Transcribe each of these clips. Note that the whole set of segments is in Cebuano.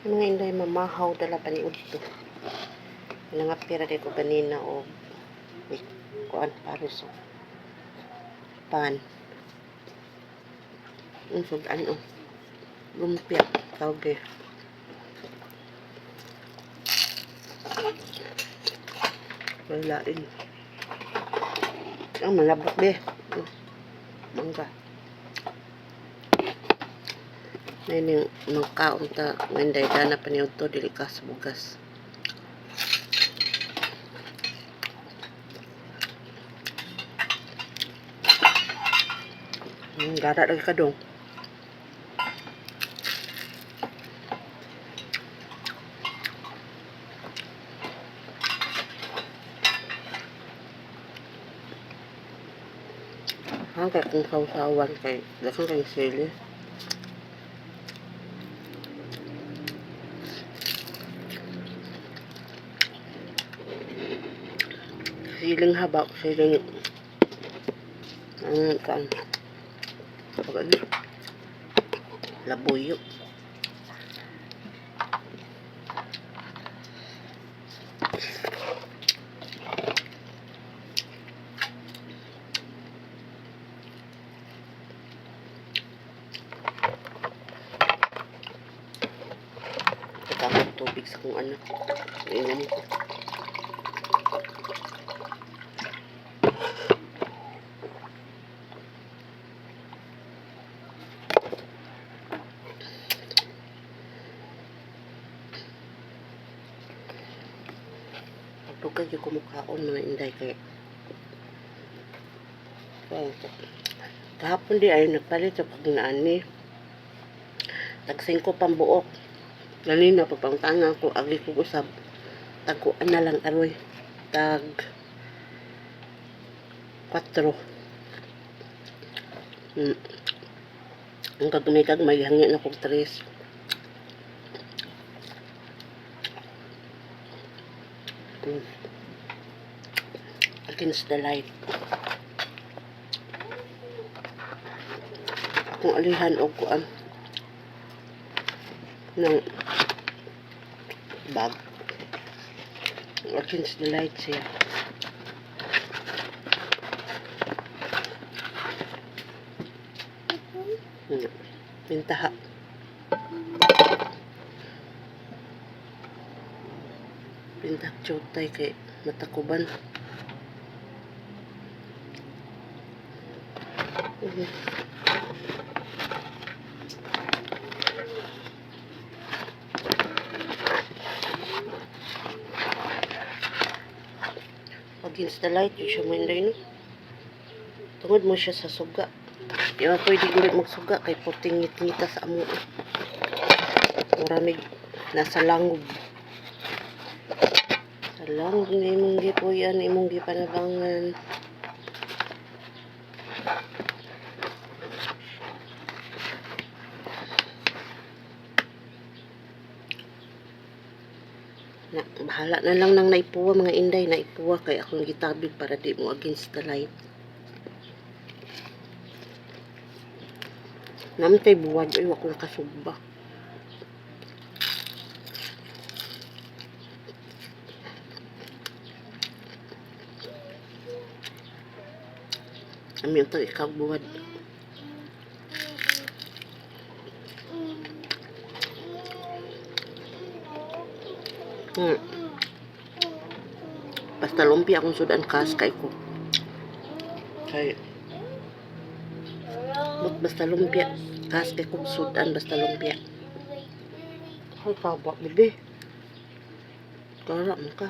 Mga inday, mamahaw dala pa ni udto. Nangapira di ko ganina og kuan pares og pan. Ang sudan oh. Lumpia tawag eh. Walain. Ang malabok be. Mangga. Ngayon yung mangkaon ta, ngayon dahil dana pa niyo to, dili ka sa bugas. Gara lagi ka dong. Hanggang kung sausawan kay daghang kay sili. Siling haba, siling ang kan. Pag ano? Labuyo. Teka, tubig sa kung ano. Inom ko. Pagdugay yung kumukhaon, mga inday, kay kahapon di ay nagpalit sa pagnaan ni tag 5 pambuok ganina. Pagpangtanga ko, agi ko usab tagkuan na lang aroy tag 4. Ang kagmay kagmay hangi na kog 3. Against the light. Akong alihan og kuan ng bag. Against the light siya. Pintaha. Pintah chutay kay matakuban. Against the light, yun siya mo, inday, no? Tungod mo siya sa suga. Di ba pwede gulit magsuga kay puting ngit-ngita sa amo. Maramig nasa langob. Sa langob nga imong gipuyan, imong gipanabangan. Na, bahala na lang nang naipuwa, mga inday, naipuwa kay akong gitabig para di mo against the light. Naman kay buwag ay wa ko nakasugba. Ami ang ikaw buwad. Basta lumpia akong sudan kas kay ko. Kay but basta lumpia kas kay kong sudan basta lumpia. Ay kaba bebe. Kara man ka.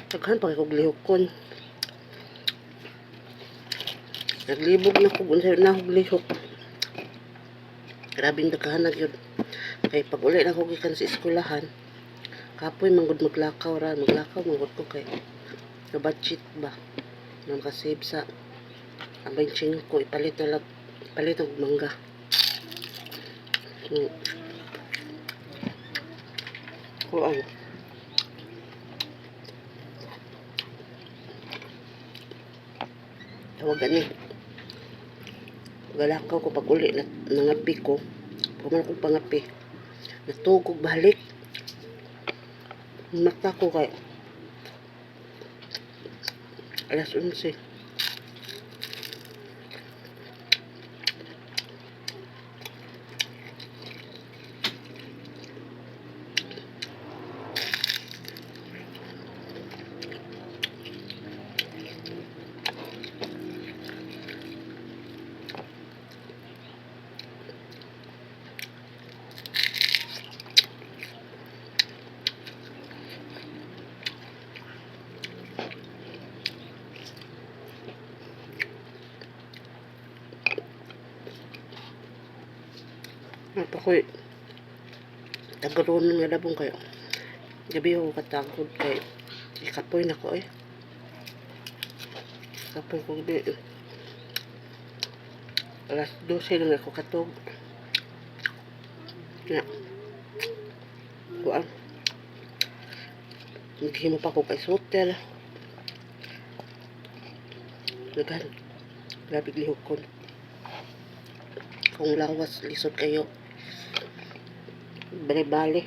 Daghan pa kay kog lihokon. Naglibog na ko unsay na akong lihok. Grabing daghan na gyud. Kay pag uli na ko gikan sa eskwelahan, kapoy manggod maglakaw ra, maglakaw manggod ko kay nabudget ba. Nang kasave sa ang 25 ipalit na lang, ipalit og mangga. Kuan. Tawag gani. Galakaw ko pag uli na nangapi ko. Puman akong pangapi. Natugog balik. Mata ko kay alas 11. Apa ko'y tagaroon nga labong kayo. Gabi ako katagod kay ikapoy na ko eh. Kapoy ko gabi. Alas 12 lang ako katog. Nga. Kuan. Naghimo pa ko kay sutel. Daghan. Grabe lihokon. Kung lawas, lisod kayo. Bale-bale.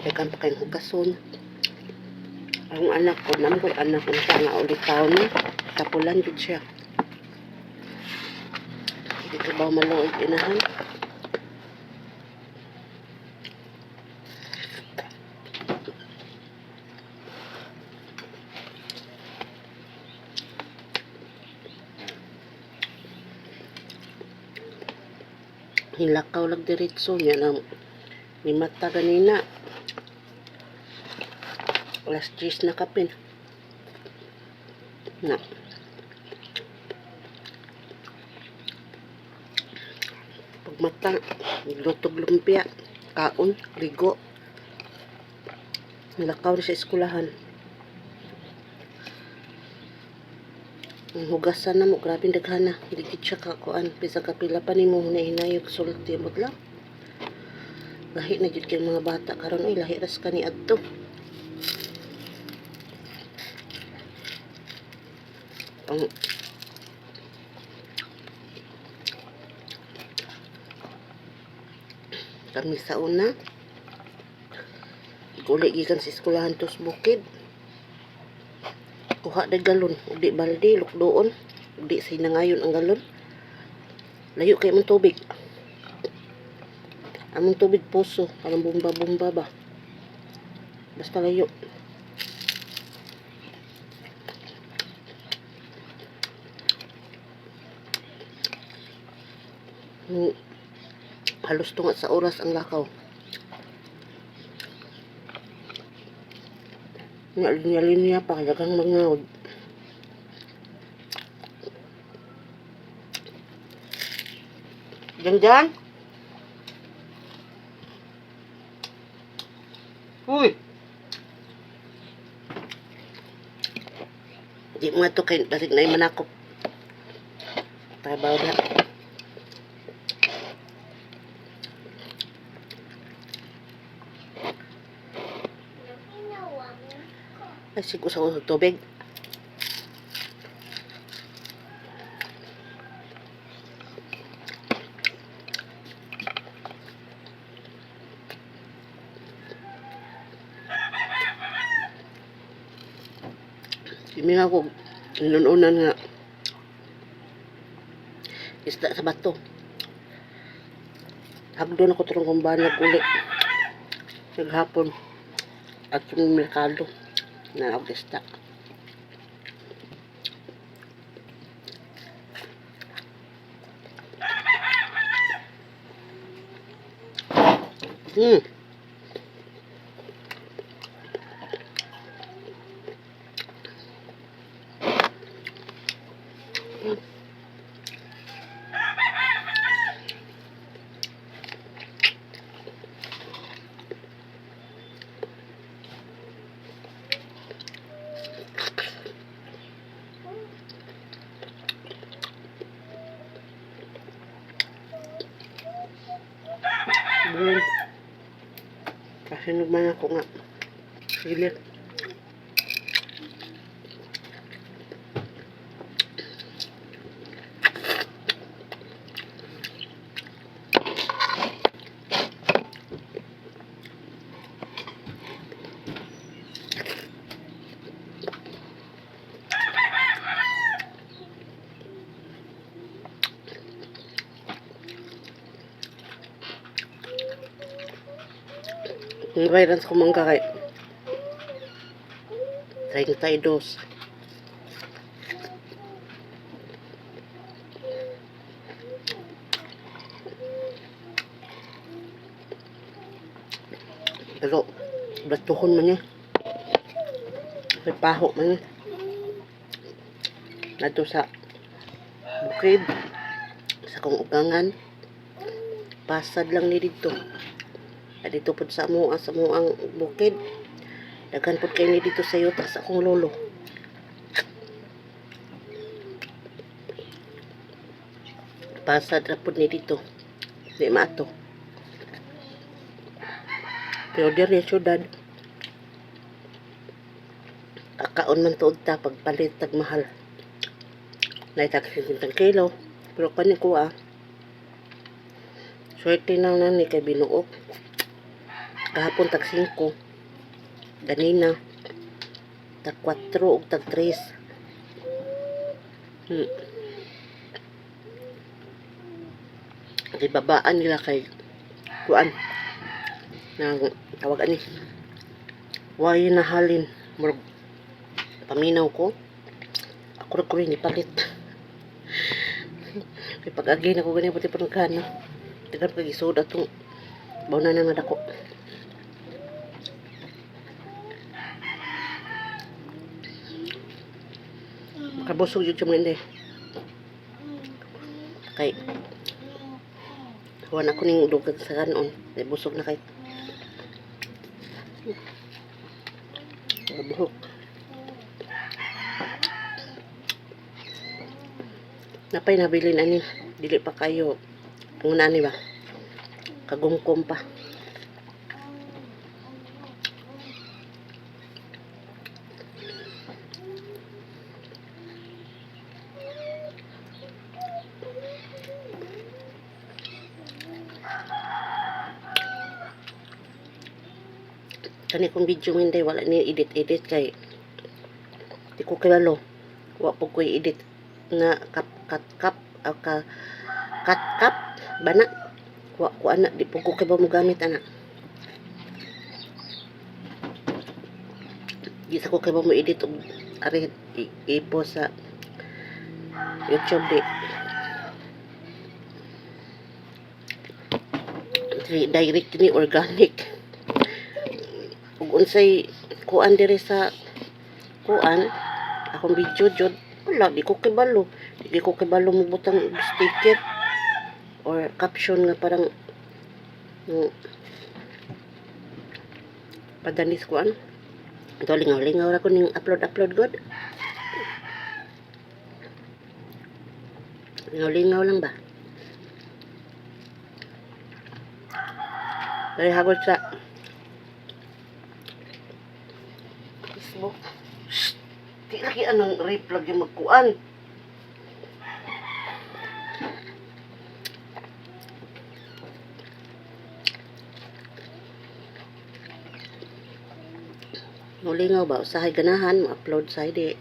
Daghan pa kayong hugason. Ang anak ko, naman ko'y anak ko siya nga ulit taon ni. Tapulan jud siya. Hindi ka ba maluig inahan? Hilakaw lag diretso niya na ni mata ganina. Alas 10 na kapin. Na. Pagmata, naglutog lumpia, kaon, ligo. Nilakaw rin sa eskwelahan. Ang hugasan na mo, grabe daghana. Hindi gid siya kakuan. Bisan kapila pa nimo hinahinayog sulti mo lang. Lahi na jud kay mga bata karon oy, lahi ras kani adto. Ang kami sa una, guli gikan sa eskwelahan tos bukid. Kuha na galon, ug di balde, lukdoon, ug di say nangayon ang galon. Layo kay among tubig. Among tubig puso, parang bumba-bumba ba. Basta layo. Halos tunga sa oras ang lakaw. Nga linya-linya pa kaya kang mangawd. Diyan diyan. Uy. Di mo to kay basig na manakop. Trabaho na. Ay, sigo sa tubig. Kimi nga ko, inununan nga isda sa bato. Hagdo na ko turong kumbanag uli. Naghapon. At yung merkado na ako isda. Bulong. Kasi man ako nga. Sili. Ang bayaran sa kumangka kay 32. Pero, blatuhon man niya. May paho man niya. Nato sa bukid, sa kong ugangan. Pasad lang ni dito. Ah, dito pod sa ang bukid. Daghan pod kay ni dito sa yuta sa akong lolo. Pasad ra pod ni dito. Di maato. Pero diri syudad, kakaon man tuod ta pagpalit tag mahal. Nay tag 50 kilo. Pero kani ko ah. Swerte na lang ni kay binuok. Kahapon tag 5. Ganina tag 4 ug tag 3. Gibabaan nila kay kuan nang tawag ani. Way na halin murag paminaw ko. Ako ra ko rin ipalit. Kay pag-agi na ko ganyan puti pa ng kana. Tagal pag isuod atong bauna na nga dako. Makabusog yun siya mga hindi. Kay huwan ako ning dugag sa kanon. Kay busog na kay. Buhok. Napay nabilin ani. Dili pa kayo. Ang ani ba? Kagumkom pa. Kani kong video hindi wala ni edit-edit kay di ko kilalo. Wa po ko edit na kap kat kap o ka kat kap bana. Wa ko ana, di po ko kibaw mo gamit ana. Di sa ko kibaw mo edit og ari ipo sa YouTube di. Direct ni organic. Ug unsay kuan diri sa kuan akong video jud wala di ko kibalo, di ko kibalo mo butang og sticker or caption nga parang padanis kuan ito. Lingaw lingaw ra ko ning upload upload god, lingaw lingaw lang ba. Dali hagod sa Facebook. Shh! Di lagi anong reply yung magkuan. Mulingaw ba? Usahay ganahan, ma-upload sa di.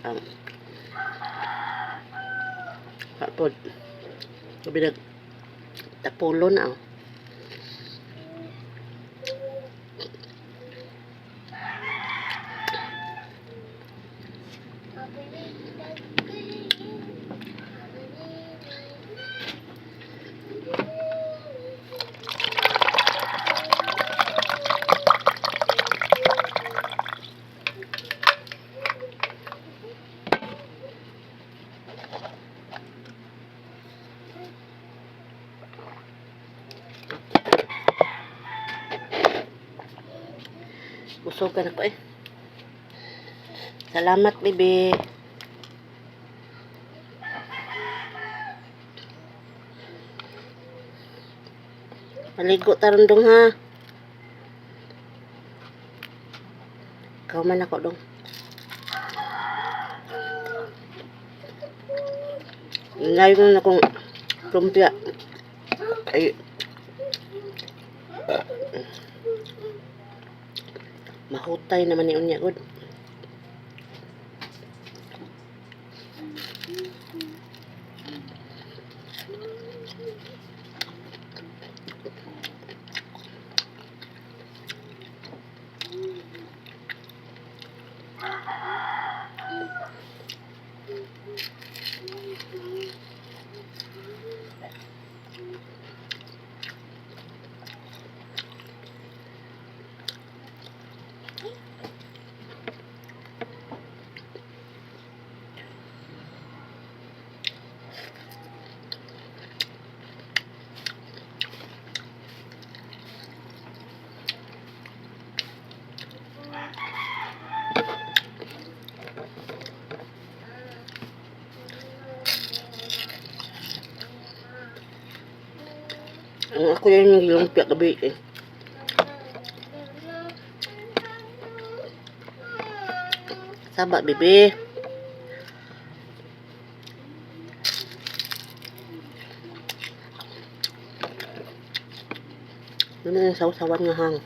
Upload. Sabi nag tapulo na oh. Busog ka na ko eh. Salamat, bebe. Maligo taron dong ha. Ikaw man ako dong. Layo na akong lumpia. Ay, mahutay naman ni unya gud. Ang ako yan yung lumpia gabi eh. Saba, bebe. Ano yung sausawan nga hang?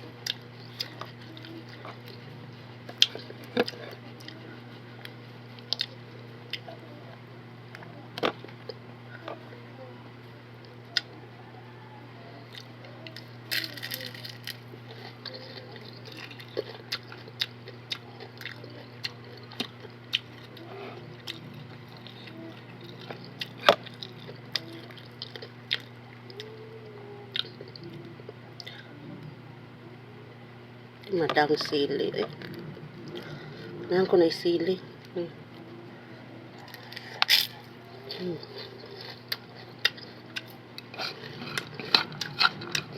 Madang sili eh. Ngayon ko na sili.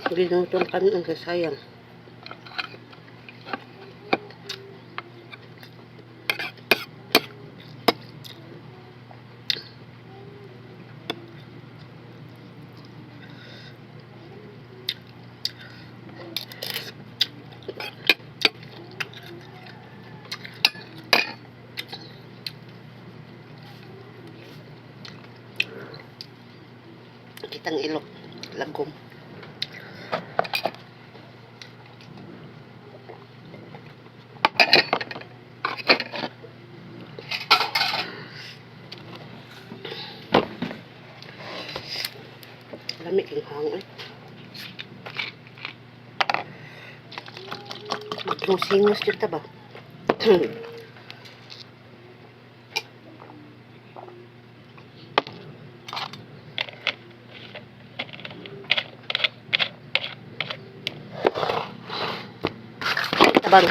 Ginutong kami ang sasayang. Kitang ilok. Lagom. Lami king hang eh. Magsingos dito ba? Tabang.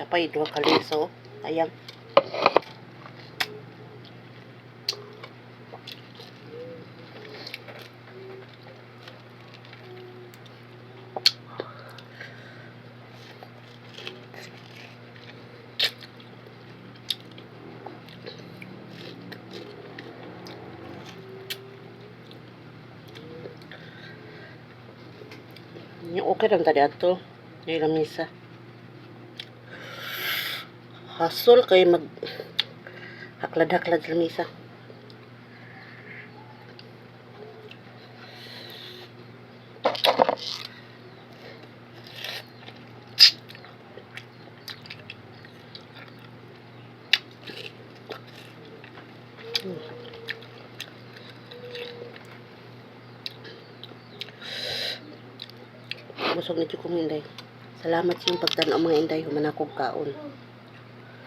Tapay duha ka liso. Ayang. Yung okay lang tadi ato. Yung lamisa. Hasol kay mag haklad-haklad sa lamisa. Busog na jud ko, mga inday. Salamat sa inyong pagtanaw, mga inday, human akong kaon.